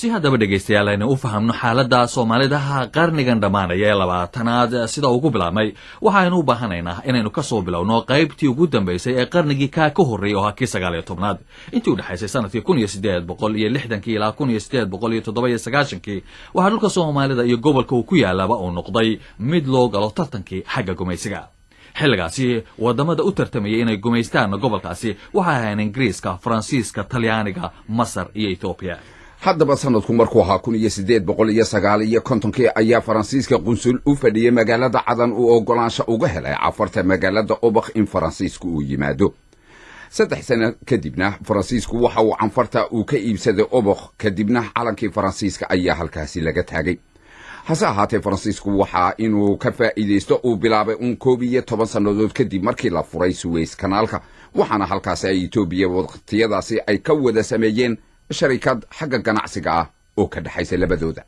Si haddaba, dhegaystayaal, aynu u fahamno xaaladda Soomaalidaha qarnigan dhammaanaya ee 20aad sida ugu bilaabmay, waxaynu u baahanaynaa inaynu ka soo bilowno qaybtii ugu dambaysay ee qarnigii kaa ka horreeyay, oo ahaa kii 19aad. Intii u dhexaysay sanadkii 1860kii ilaa 1897kii, waxaa dhulka Soomaalida iyo gobolka uu ku yaalaba uu noqday mid loo galo tartankii xagga gumaysiga. Xilligaasi wadamada u tartamayay inay gumaystaan gobolkaasi waxay ahayn Ingiriiska, Faransiiska, Talyaaniga, Masar iyo Etoobiya. Haddaba sanadku markuu ahaa 1859kii ayaa Faransiiska qunsul u fadhiyey magaalada Cadan uu oggolaansho uga helay Cafarta magaalada Obakh in Faransiisku uu yimaado. 3 sano kadibna Faransiisku waxa uu Canfarta uu ka iibsaday Obokh, kadibna calankii Faransiiska ayaa halkaasi laga taagay. Hase ahaatee, Faransiisku waxaa inuu ka faa'iidaysto uu bilaabay uun 11 sannadood kadib markii la furay Suweys Kanaalka, waxaana halkaasi ay Etoobiya waqtiyadaasi ay ka wada sameeyeen sharikad xagga ganacsiga ah oo ka dhexaysa labadooda.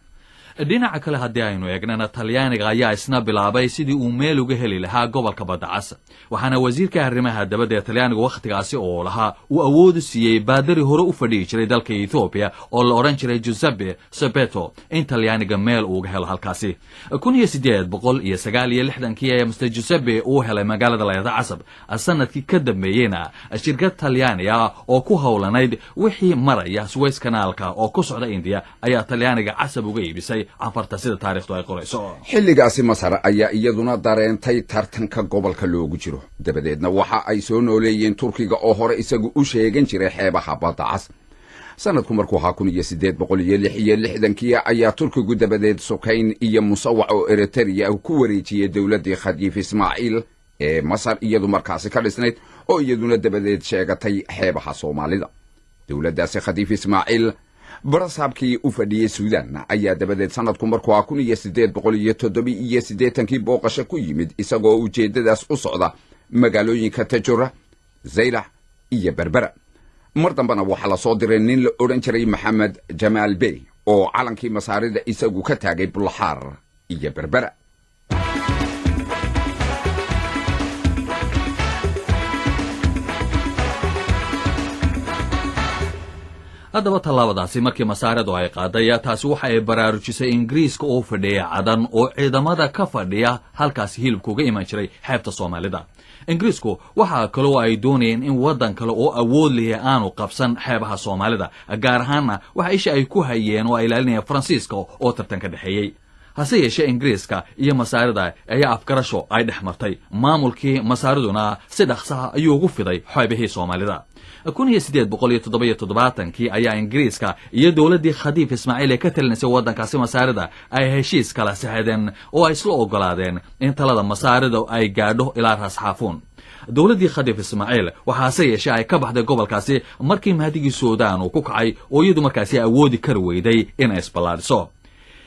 Dhinaca kale haddii aynu eegnana, Talyaaniga ayaa isna bilaabay sidii uu meel uga heli lahaa gobolka Badda Cas, waxaana wasiirka arrimaha dabadda ee Talyaaniga wakhtigaasi oo lahaa uu awood u siiyey baadari hore u fadhiyi jiray dalka Ethoobiya oo la odhan jiray Giuseppe Sabeto in Talyaaniga meel uuga helo halkaasi. 1869kii ayaa Mister Giuseppe uu helay magaalada layada Casab. Sanadkii ka dambeeyeyna shirkad Talyaani ah oo ku howlanayd wixii maraya Suways Kanaalka oo ku socda Indiya ayaa Talyaaniga Casab uga iibisay Canfarta, sida taarikhdu ay qorayso. Xilligaasi Masar ayaa iyaduna dareentay tartanka gobolka loogu jiro, dabadeedna waxa ay soo nooleeyeen Turkiga oo hore isagu u sheegan jiray xeebaha Badda Cas. Sanadku markuu ahaa 1866kii ayaa Turkigu dabadeed Sukayn iyo Musawac oo Eritrea ku wareejiyey dowladdii Khadiif Ismaaciil ee Masar iyadu markaasi ka dhisnayd, oo iyaduna dabadeed sheegatay xeebaha Soomaalida. Dowladdaasi Khadiif Ismaaciil barasaabkii u fadhiyey Suudan ayaa dabadeed sanadku markuu ahaa 1887kii booqasho ku yimid, isagoo ujeeddadaas u socda magaalooyinka Tajura, Zaylac iyo Berbera. Mar dambena waxaa la soo diray nin la odhan jiray Maxamed Jamaal Bey oo calankii Masaarida isagu ka taagay Bulaxaar iyo Berbera. Haddaba tallaabadaasi markii Masaaridu ay qaaday, taasi waxa ay baraarujisay Ingiriiska oo fadhiya Cadan oo ciidamada ka fadhiya halkaasi hilibka uga iman jiray xeebta Soomaalida. Ingiriisku waxaa kaloo ay doonayeen in waddan kale oo awood lihi aanu qabsan xeebaha Soomaalida, gaar ahaanna waxa isha ay ku hayeen oo ay ilaalinayeen Faransiiska oo tartan ka dhexeeyey. Hase yeeshee, Ingiriiska iyo Masaarida ayaa afgarasho ay dhex martay, maamulkii Masaariduna si dhaqsaha ayuu ugu fiday xeebihii Soomaalida. 1877kii ayaa Ingiriiska iyo dowladdii Khadiif Ismaaciil ee ka talinaysay waddankaasi Masaarida ay heshiis kala saxedeen oo ay isla ogolaadeen in talada Masaarida ay gaadho ilaa Raasxaafuun. Dowladdii Khadiif Ismaaciil waxaase yeeshee ay ka baxday gobolkaasi markii Mahdigii Suudaan uu ku kacay, oo iyadu markaasi awoodi kari weyday inay isballaadhiso.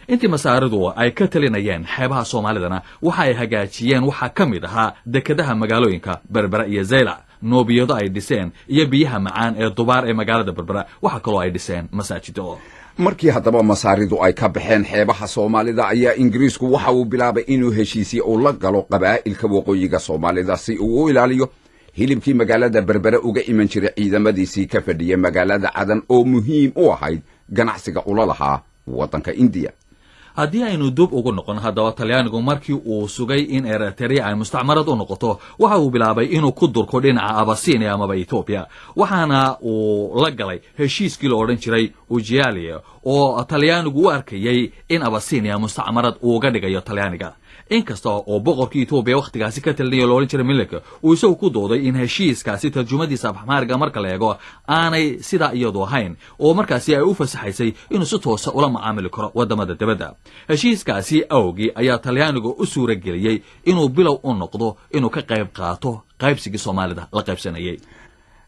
Intii Masaaridu ay ka talinayeen xeebaha Soomaalidana waxa ay hagaajiyeen waxaa ka mid ahaa dekedaha magaalooyinka Berbera iyo Zaylac, noobiyado ay dhiseen iyo biyaha macaan ee Dubaar ee magaalada Berbera. Waxaa kaloo ay dhiseen masaajido. Markii haddaba Masaaridu ay ka baxeen xeebaha Soomaalida ayaa Ingiriisku waxa uu bilaabay inuu heshiisye uu la galo qabaa'ilka waqooyiga Soomaalida si uu u ilaaliyo hilibkii magaalada Berbere uga iman jiray ciidamadiisii ka fadhiya magaalada Cadan oo muhiim u ahayd ganacsiga ula lahaa waddanka Indiya. Haddii aynu dub ugu noqon haddaba, Talyaanigu markii uu sugay in Eritrea ay mustacmarad u noqoto, waxa uu bilaabay inuu ku durko dhinaca Abasinia amaba Etoobiya, waxaana uu la galay heshiiskii la odhan jiray Ujialia oo Talyaanigu u arkayey in Abasinia mustacmarad uuga dhigayo Talyaaniga, inkasta oo boqorkii Etoobiya wakhtigaasi ka talinaya lo odhan jiray Milik uu isagu ku dooday in heshiiskaasi tarjumadiisa Afxmaariga marka la eego aanay sidaa iyadu ahayn, oo markaasi ay u fasaxaysay inuu si toosa ula macaamili karo wadamada dibadda. Heshiiskaasi awgii ayaa Talyaanigu u suura geliyey inuu bilow u noqdo inuu ka qayb qaato qaybsigii Soomaalida la qaybsanayay.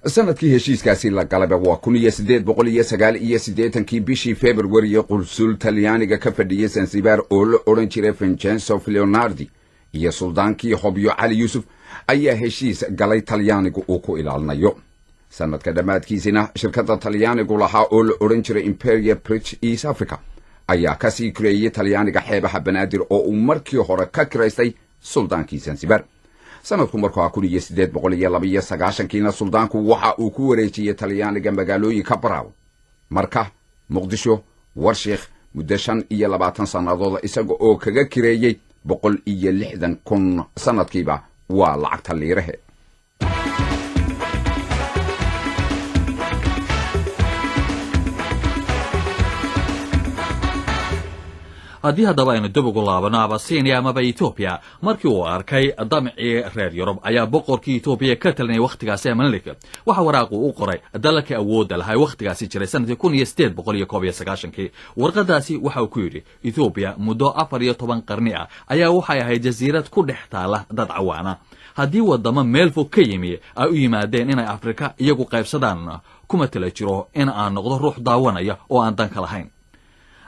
Sanadkii heshiiskaasi la galaba waa 1889kii, bishii Februariyo qunsul Talyaaniga ka fadhiyey Sansibar oo la odhan jiray Vincenzo Leonardi iyo suldaankii Hobyo Cali Yuusuf ayaa heshiis galay Talyaanigu uu ku ilaalinayo. Sanadka dhammaadkiisina shirkadda Talyaanigu lahaa oo la odhan jiray Imperial Bridge East Africa ayaa kasii kireeyey Talyaaniga xeebaha Banaadir oo uu markii hore ka kiraystay suldaankii Sansibar. Sanadku markuu ahaa 1892kiina suldaanku waxa uu ku wareejiyey Talyaaniga magaalooyinka Baraaw, Marka, Muqdisho, Warshiikh muddo 25 sannadooda, isaga oo kaga kireeyey 160,000 sannadkiiba, waa lacagta liirahe. Haddii haddaba aynu dib ugu laabano Abasinia amaba Etoobiya, markii uu arkay damcii reer Yurub ayaa boqorkii Etoobiya ka talinayay wakhtigaasi ee Menelik waxa waraaqu u qoray dalalka awoodda lahaa wakhtigaasi jiray sanadkii 1891-kii. Warqadaasi waxa uu ku yidhi: Etoobiya muddo 14 qarni ah ayaa waxay ahayd jasiirad ku dhex taala dad cawaana. Haddii wadamo meel fog ka yimi ay u yimaadeen inay Afrika iyagu qaybsadaan, kuma tala jiro in aan noqdo ruux daawanaya oo aan danka lahayn.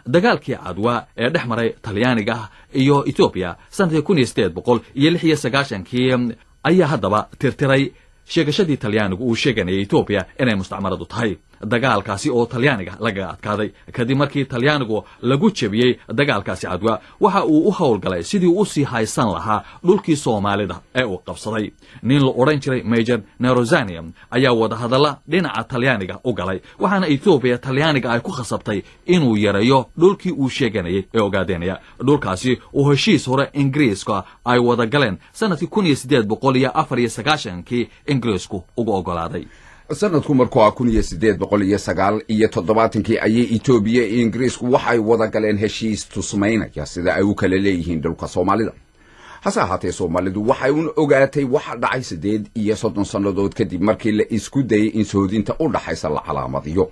Dagaalkii Cadwa ee dhex maray Talyaaniga iyo Etoobiya sanadkii 1896-kii ayaa haddaba tirtiray sheegashadii Talyaanigu uu sheeganayay Etoobiya inay mustacmaradu tahay. Dagaalkaasi oo Talyaaniga lagaga adkaaday kadib markii Talyaanigu lagu jebiyey dagaalkaasi Cadwa, waxa uu u howlgalay sidii u sii haysan lahaa dhulkii Soomaalida ee uu qabsaday. Nin la odhan jiray Major Nerozania ayaa wadahadalla dhinaca Talyaaniga u galay, waxaana Etoobiya Talyaaniga ay ku khasabtay inuu yareeyo dhulkii uu sheeganayay ee ogaadenaya, dhulkaasi oo heshiis hore Ingiriiska ay wada galeen sanadkii 1894-kii Ingiriisku uga ogolaaday. Sanadku markuu ah 1879-kii ayay Etoobiya iyo Ingiriisku waxay wada galeen heshiis tusmaynaya sida ay u kala leeyihiin dhulka Soomaalida. Hase ahaatee, Soomaalidu waxay un ogaatay waxa dhacay 38 sannadood kadib, markii la isku dayey in soodinta u dhaxaysa la calaamadiyo.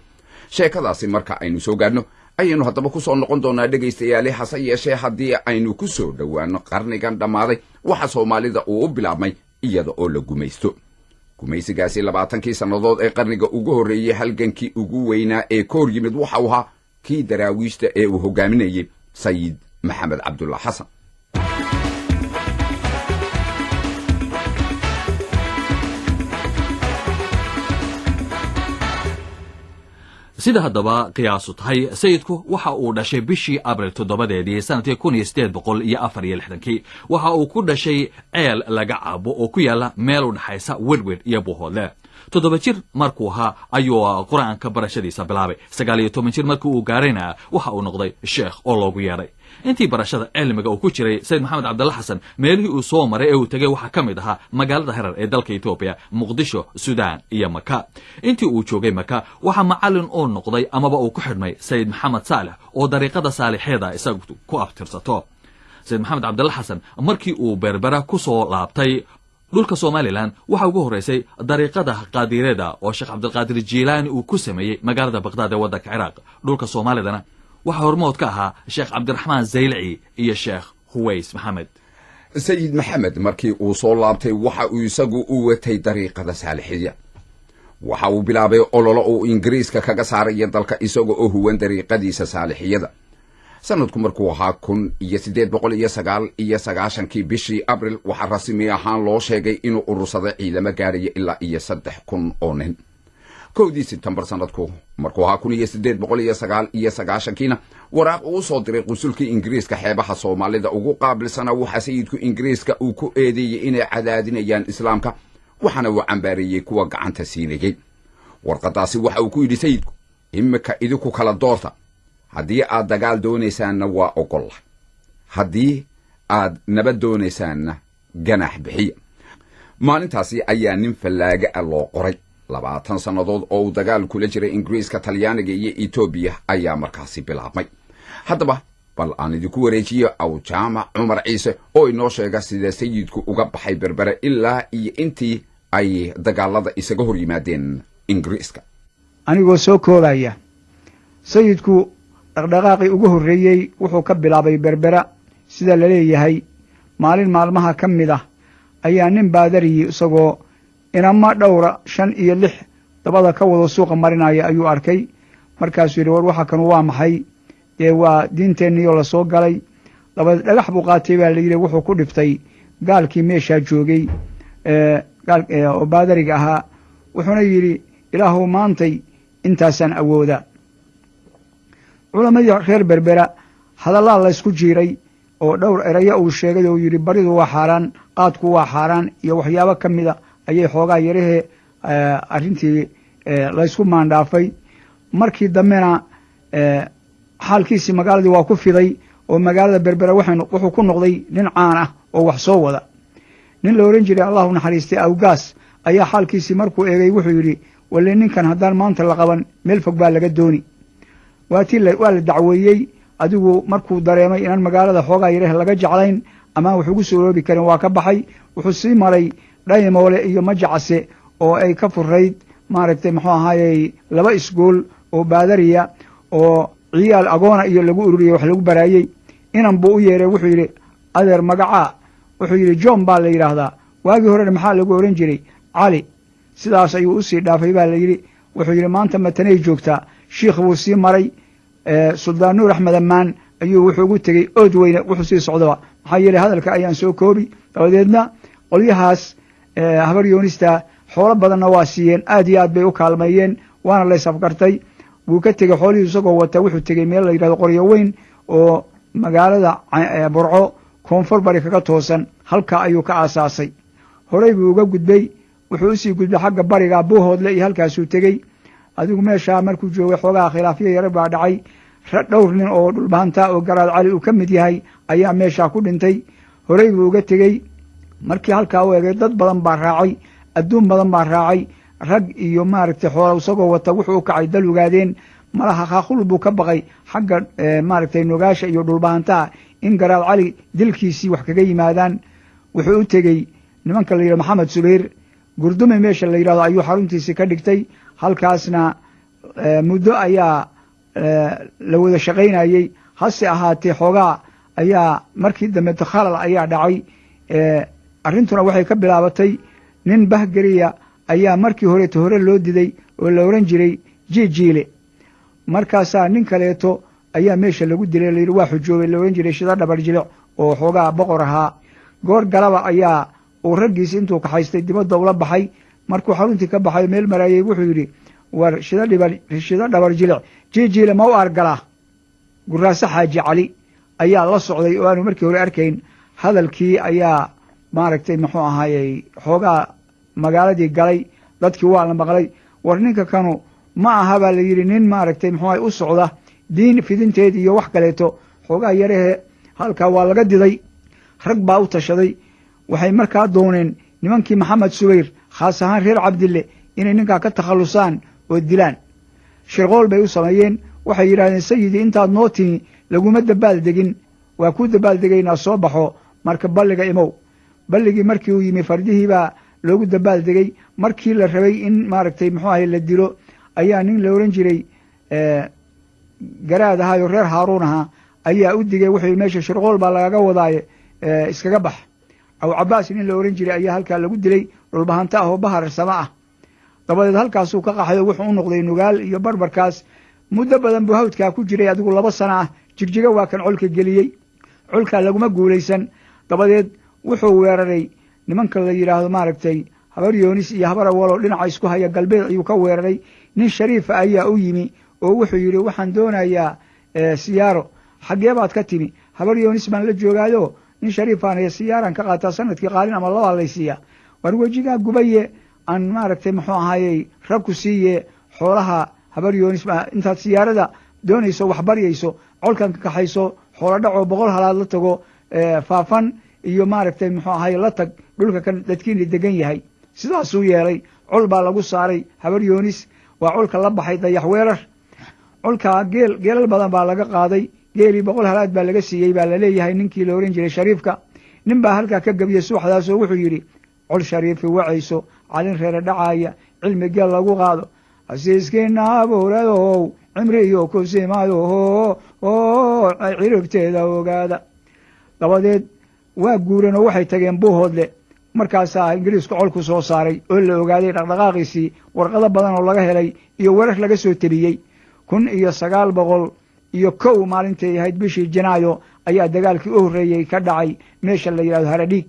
Sheekadaasi marka aynu soo gaadhno ayaynu haddaba ku soo noqon doonaa, dhegaystayaali. Hase yeeshee, haddii aynu ku soo dhowaano qarnigan dhammaaday, waxa Soomaalida uu u bilaabmay iyada oo la gumaysto. Gumaysigaasi 20-kii sannadood ee qarniga ugu horreeyey, halgankii ugu weynaa ee ka hor yimid waxa uu ahaa kii Daraawiishta ee uu hogaaminayey Sayid Maxamed Cabdullah Xasan. Sida haddaba qiyaasu tahay, sayidku waxa uu dhashay bishii Abril 7-deedii sanadkii 1864-kii. Waxa uu ku dhashay ceel laga cabo oo ku yaala meel u dhexaysa Wedwed iyo Buuhoodle. 7 jir markuu ahaa ayuu Qur-aanka barashadiisa bilaabay. 19 jir markii uu gaarayna waxa uu noqday sheekh oo loogu yeedhay. Intii barashada cilmiga uu ku jiray Sayid Maxamed Cabdalla Xasan, meelihii uu soo maray ee uu tegey waxaa ka mid ahaa magaalada Herar ee dalka Etoobiya, Muqdisho, Suudaan iyo Maka. Intii uu joogay Maka waxaa macallin uu noqday amaba uu ku xidhmay Sayid Maxamed Saalex oo dariiqada saalixeeda isagu ku abtirsato. Sayid Maxamed Cabdalla Xasan markii uu Berbera ku soo laabtay dhulka Somalilan, waxaa ugu horreysay dariiqada Qaadireeda oo Sheekh Cabdilqaadir Jiilaani uu ku sameeyey magaalada Baqhdaad ee waddanka Ciraaq. Dhulka Soomaalidana waxaa hormood ka ahaa Sheekh Cabdiraxmaan Zaylci iyo Sheekh Huways Maxamed. Sayid Maxamed markii uu soo laabtay waxa uu isagu u watay dariiqada Saalixiya. Waxa uu bilaabay ololo uu Ingiriiska kaga saaraya dalka, isaga oo huwan dariiqadiisa Saalixiyada. Sanadku markuu ahaa 1899-kii bishii Abril, waxaa rasmi ahaan loo sheegay inuu urursaday ciidamo gaaraya ilaa iyo 3000 oo nin. 1-dii Sebtembar sanadku markuu ahaa 1899-kiina, waraaq uu soo diray qunsulkii Ingiriiska xeebaha Soomaalida ugu qaabilsanaa, waxaa sayidku Ingiriiska uu ku eedeeyey inay cadaadinayaan Islaamka, waxaana uu cambaareeyey kuwa gacanta siinayey. Warqadaasi waxa uu ku yidhi sayidku: imika idinku kala doorta, haddii aad dagaal doonaysaanna waa ogolla, haddii aad nabad doonaysaanna ganaax bixiya. Maalintaasi ayaa nin fallaaga ah loo qoray. 20 sannadood oo uu dagaal kula jiray Ingiriiska, Talyaaniga iyo Etoobiya ayaa markaasi bilaabmay. Haddaba bal aan idinku wareejiyo Aw Jaamac Cumar Ciise oo inoo sheega sida sayidku uga baxay Berbere ilaa iyo intii ay dagaalada isaga hor yimaadeen Ingiriiska. Anigoo soo koobaya, sayidku dhaqdhaqaaqii ugu horreeyey wuxuu ka bilaabay Berbera. Sida la leeyahay, maalin maalmaha ka mid ah ayaa nin baadariyi isagoo inama dhowra 5 iyo 6 dabada ka wado suuqa marinaya ayuu arkay. Markaasuu yidhi: war, waxa kanu waa maxay? Dee waa diinteenniyo la soo galay. Laba dhagax buu qaatay baa la yidhi, wuxuu ku dhiftay gaalkii meeshaa joogay oo baadariga ahaa, wuxuuna yidhi: Ilaahuw, maantay intaasaan awooda. Culammadii reer Berbera hadallaa laysku jiiray oo dhowr erayo uu sheegay oo yidhi baridu waa xaaraan, qaadku waa xaaraan iyo waxyaabo ka mida ayay xoogaa yarahee arrintii laysku maandhaafay. Markii dambena Xaalkiisii magaaladii waa ku fiday oo magaalada Berbera wuxuu ku noqday nin caan ah oo wax soo wada. Nin la ohan jiray, Allahu naxariistay, Awgaas ayaa xaalkiisii markuu eegay wuxuu yidhi: "Walle ninkan haddaan maanta la qaban, meel fog baa laga dooni." Waatii waa la dacweeyey. Adigu markuu dareemay inaan magaalada xoogaa yareh laga jeclayn amaan wax ugu soo oroobi karin, waa ka baxay. Wuxuu sii maray Dhaymoole iyo Majacase oo ay ka furayd, maaragtay, muxuu ahaayey, laba iskuol oo baadariya oo ciyaal agoona iyo lagu ururiyey, wax lagu baraayey. Inan buu u yeeray. Wuxuu yidhi: "Adeer, magacaa?" Wuxuu yidhi: "John baa la yidhaahdaa." "Waagii horena maxaa lagu ohan jiray?" "Cali." Sidaas ayuu usii dhaafay baa la yidhi. Wuxuu yidhi: "Maanta matanay joogtaa." Shiikh buu sii maray. Suldaan Nuur Axmed Ammaan ayuu wuxuu ugu tegey Ood Weyne. Wuxuu sii socdaba, maxaa yeeley hadalka ayaan soo koobi. Dabadeedna qolyahaas Habar Yoonista xoolo badanna waa siiyeen, aad iyo aad bay u kaalmeeyeen, waana la ysafgartay. Wuu ka tegey xoolihii isagoo wata. Wuxuu tegey meel la yidhahdo Qoryo Weyn oo magaalada Burco koonfur bari kaga toosan. Halkaa ayuu ka aasaasay. Horey buu uga gudbay. Wuxuu usii gudbay xagga bariga, Buuhoodle iyo halkaasuu tegey. Adigu meeshaa markuu joogay xoogaha khilaafyo yara baa dhacay. Dhowr nin oo Dhulbahanta oo Garaad Cali uu ka mid yahay ayaa meeshaa ku dhintay. Horey buu uga tegey. Markii halkaa u egay, dad badan baa raacay, adduun badan baa raacay, rag iyo, maaragtay, xoola isagoo wata. Wuxuu u kacay dal Ogaadeen. Malaha Khaaqul buu ka baqay xagga, maaragtay, Nogaasha iyo Dhulbahantaha in Garaad Cali dilkiisii wax kaga yimaadaan. Wuxuu u tegey nimanka la yidhahdo Maxamed Subayr. Gurdume meesha la yidhahdo ayuu xaruntiisii ka dhigtay. Halkaasna muddo ayaa la wada shaqaynayey. Hase ahaatee xoogaa ayaa markii dambe khalal ayaa dhacay. Arrintuna waxay ka bilaabatay nin Bahgeriya ayaa markii horeeto hore loo diday oo la ohan jiray Jiijiile. Markaasaa nin kaleeto ayaa meesha lagu dilay, layidhi waa xujoobay, la ohan jiray Shida Dhabar Jilic oo xoogaa boqor ahaa. Goor galaba ayaa uu raggiisi intuu kaxaystay dibadda ula baxay. Markuu xaruntii ka baxay, meel maraayey, wuxuu yidhi: "War Shida Dhabar Jilic Jiijiile ma u argalaa?" Guraase Xaaji Cali ayaa la socday oo aanu markii hore arkayn. Hadalkii ayaa, maaragtay, muxuu ahaayey, xoogaa magaaladii galay. Dadkii waa la maqlay. "War ninka kanu ma aha," baa la yidhi, "nin, maaragtay, muxuu ahay, u socda diin fidinteed iyo wax kaleeto." Xoogaa yarahee halkaa waa laga diday. Rag baa u tashaday. Waxay markaa dooneen nimankii Maxamed Subayr, khaas ahaan reer Cabdille, inay ninkaa ka takhallusaan oo dilaan. Shirqool bay u sameeyeen. Waxay yidhahdeen: "Sayidii, intaad noo timi laguma dabaal degin, waa kuu dabaaldegaynaa, soo baxo marka balliga imow." Balligii markii uu yimi, fardihii baa loogu dabaal degay. Markii la rabay in, maaragtay, muxuu ahay, la dilo, ayaa nin la ohan jiray Garaad ahaayo reer Haaruun ahaa ayaa u digay. Wuxuu yidhi: "Meesha shirqool baa lagaga wadaaye, iskaga bax." Aw Cabaas nin la ohan jiray ayaa halkaa lagu dilay, Dhulbahanto ah oo Baharsamo ah. Dabadeed halkaasuu ka qaxay oo wuxuu u noqday Nugaal iyo barbarkaas. Muddo badan buu hawdkaa ku jiray, adigu 2 sano ah. Jigjiga waa kan colka geliyey. Colkaa laguma guulaysan. Dabadeed wuxuu weeraray nimanka la yidhaahdo, maaragtay, Habar Yoonis iyo Habar Awaloo dhinaca isku haya. Galbeed ayuu ka weeraray. Nin shariifa ayaa u yimi oo wuxuu yidhi: "Waxaan doonayaa siyaaro." "Xaggee baad ka timi?" "Habar Yoonis baan la joogaayo, nin shariifaan siyaaraan ka qaataa, sanadkii qaalin ama labaa laysiiyaa." "War wejigaa gubaye, aan, maaragtay, muxuu ahaayey, rag ku siiye xoolaha Habar Yoonis. Intaad siyaarada doonayso, wax baryayso, colkan ka kaxayso, xoolo dhacoo 100 halaad la tago Faafan iyo, maaragtay, muxuu ahaye, la tag dhulka kan dadkiina degan yahay." Sidaasuu yeelay. Col baa lagu saaray Habar Yoonis. Waa colka la baxay Dayax Weerar. Colkaa geel geelal badan baa laga qaaday. Geelii 100 halaad baa laga siiyey baa laleeyahay ninkii la ohan jiray shariifka. Nin baa halkaa ka gebiyey subaxdaasoo wuxuu yidhi: "Col shariifi wacayso, calin reere dhacaaya, cilmi geel lagu qaado, hasiiskiina abuuradow, cimri iyo kusimayo ciribteeda ogaada." Dabadeed waa guureen oo waxay tageen Buuhoodle. Markaasaa Ingiriisku colku soo saaray oo la ogaaday dhaqdhaqaaqiisii, warqado badan oo laga helay iyo warar laga soo tebiyey. 1901 maalintay ahayd bishii Janaayo ayaa dagaalkii u horreeyey ka dhacay meesha la yidhahdo Haradhiig.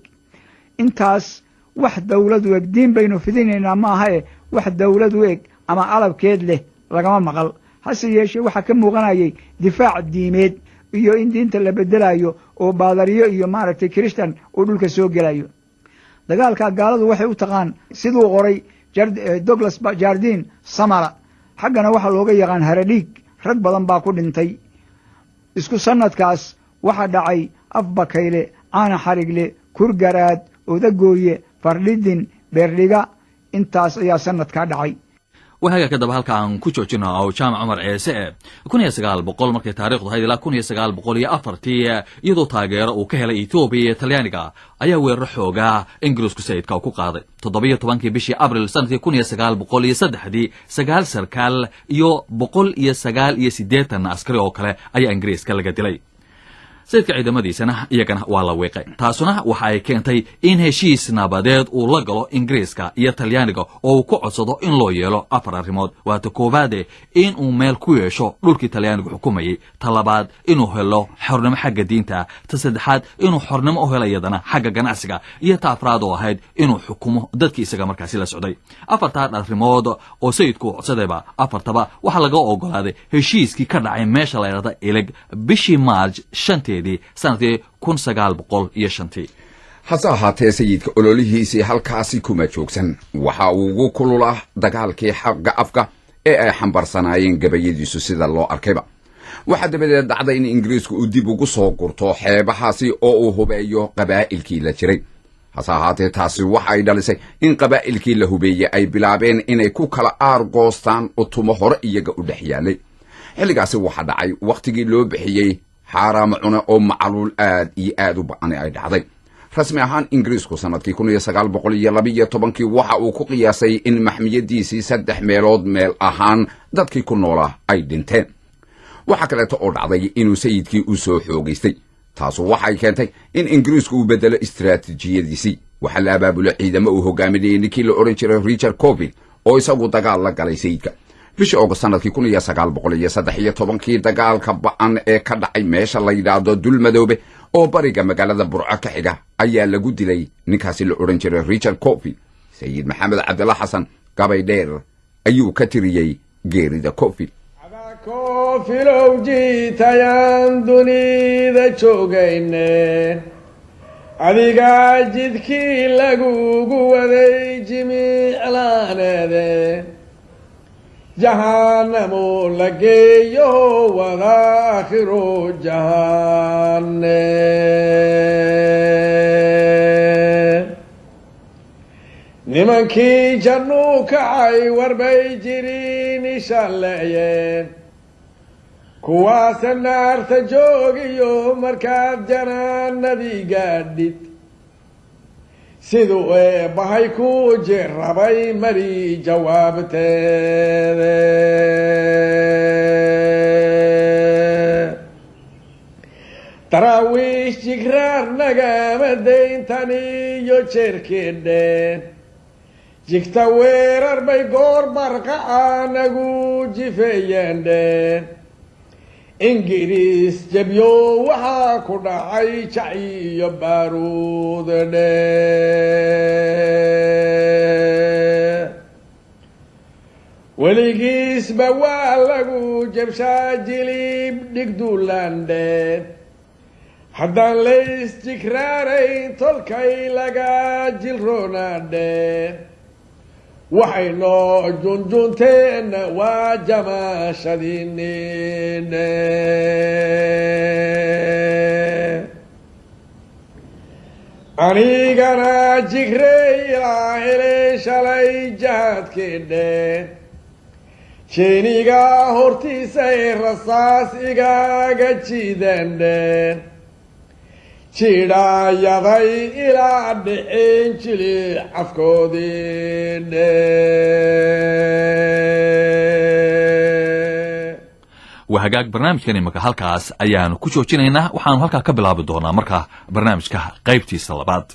Intaas wax dowlad u eg, diin baynu fidinaynaa ma aha e, wax dowlad u eg ama alabkeed leh lagama maqal. Hase yeeshee waxaa ka muuqanayay difaac diimeed iyo in diinta la bedelayo oo baadariyo iyo, maaragtay, kirishtan uu dhulka soo gelayo. Dagaalka gaaladu waxay u taqaan, siduu qoray Douglas Jardin, Samara. Xaggana waxaa looga yaqaan Haradhiig. Rag badan baa ku dhintay. Isku sannadkaas waxaa dhacay Afbakayle, Caana Xarigle, Kurgaraad, Odagooye, Fardhidin, Beerdhiga. Intaas ayaa sanadkaa dhacay. Wahaga kadaba halka aan ku joojino oo Jaamac Cumar Ceese e 1900 markay taarikhdu ahayd ilaa 1904-tii, iyadoo taageero uu ka helay Etoobiya iyo Talyaaniga, ayaa weeraro xoogaa Ingiriisku sayidka ku qaaday. 17-kii bishii Abril sanadkii 1903-dii, 9 sarkaal iyo 189 askari oo kale ayaa Ingiriiska laga dilay. Sayidka ciidamadiisana iyagana waa la wiiqay. Taasuna waxa ay keentay in heshiis nabadeed uu la galo Ingiriiska iyo Talyaaniga oo uu ku codsado in loo yeelo afar arrimood. Waata koowaade, in uu meel ku yeesho dhulkii Talyaanigu xukumayey; ta labaad, inuu helo xornimo xagga diinta; ta saddexaad, inuu xornimo u helo iyadana xagga ganacsiga; iyo ta afraad oo ahayd inuu xukumo dadkii isaga markaasi la socday. Afartaa arrimood oo sayidku codsadayba, afartaba waxaa laga ogolaaday heshiiskii ka dhacay meesha la yidhahda Ilig bishii Maarj 5-teedii sanadkii 1905-tii. Hase ahaatee, sayidka ololihiisii halkaasi kuma joogsan. Waxa uu ugu kululaa dagaalkii xagga afka ee ay xambarsanaayeen gabayadiisu. Sida loo arkayba, waxaa dabadeed dhacday in Ingiriisku uu dib ugu soo gurto xeebahaasi oo uu hubeeyo qabaa'ilkii la jiray. Hase ahaatee, taasi waxa ay dhalisay in qabaa'ilkii la hubeeyey ay bilaabeen inay ku kala aargoostaan utumo hore iyaga u dhex yaalay. Xilligaasi waxaa dhacay wakhtigii loo bixiyey xaaraamo cune oo macaluul aad iyo aad u ba'ani ay dhacday. Rasmi ahaan, Ingiriisku sanadkii 1912-kii waxa uu ku qiyaasay in maxmiyadiisii saddex meelood meel ahaan dadkii ku noolaa ay dhinteen. Waxaa kaleeto oo dhacday inuu sayidkii u soo xoogaystay. Taasu waxay keentay in Ingiriisku uu bedelo istiraatiijiyadiisii. Waxaa la abaabulay ciidamo uu hogaaminayay ninkii la odhan jiray Richard Corfield oo isagu dagaal la galay sayidka. Bishii Ogost sanadkii 1913-kii, dagaalka ba'an ee ka dhacay meesha la yidhaahdo Dulmadoobe oo bariga magaalada Burco ka xiga ayaa lagu dilay ninkaasi la odhan jiray Richard Corfield. Sayid Maxamed Cabdilla Xasan gabay dheer ayuu ka tiriyey geerida Corfield. Koofilow jiitayaan dunida joogayne, adigaa jidkii lagugu waday jimiclaaneede, jahanamo la geeyo wada akhiro jahane. Nimankii jannuu kacay warbay jiriin ishalleeyeen, kuwaase naarta joogiyo markaad janaanadii gaadhid, siduu eebbahay ku jirrabay mari jawaabteede. Daraawiish jigraar nagama dayntan iyo jeerkeedhe, jigta weerar bay goor barqaca nagu jifeeyeendhe. Ingiriis jebyo waxaa ku dhacay jac iyo baaruud dhe. Weligiisba waa lagu jabshaa jilib dhigduulandhe, haddaan lays jigraarayn tolkay laga jilroonaadhe. Waxay noo junjunteenna waa jamaashadiinidhe. Anigana jigrey ilaa helay shalay jahaadkeedhe, jeeniga hortiisay rasaas igaga jiidandhe, jidhaayaday ilaa dhicin jili cafkoodii dhe. Waa hagaag, barnaamijkan imaka halkaas ayaanu ku joojinaynaa. Waxaanu halkaa ka bilaabi doonaa markaa barnaamijka qaybtiisa labaad.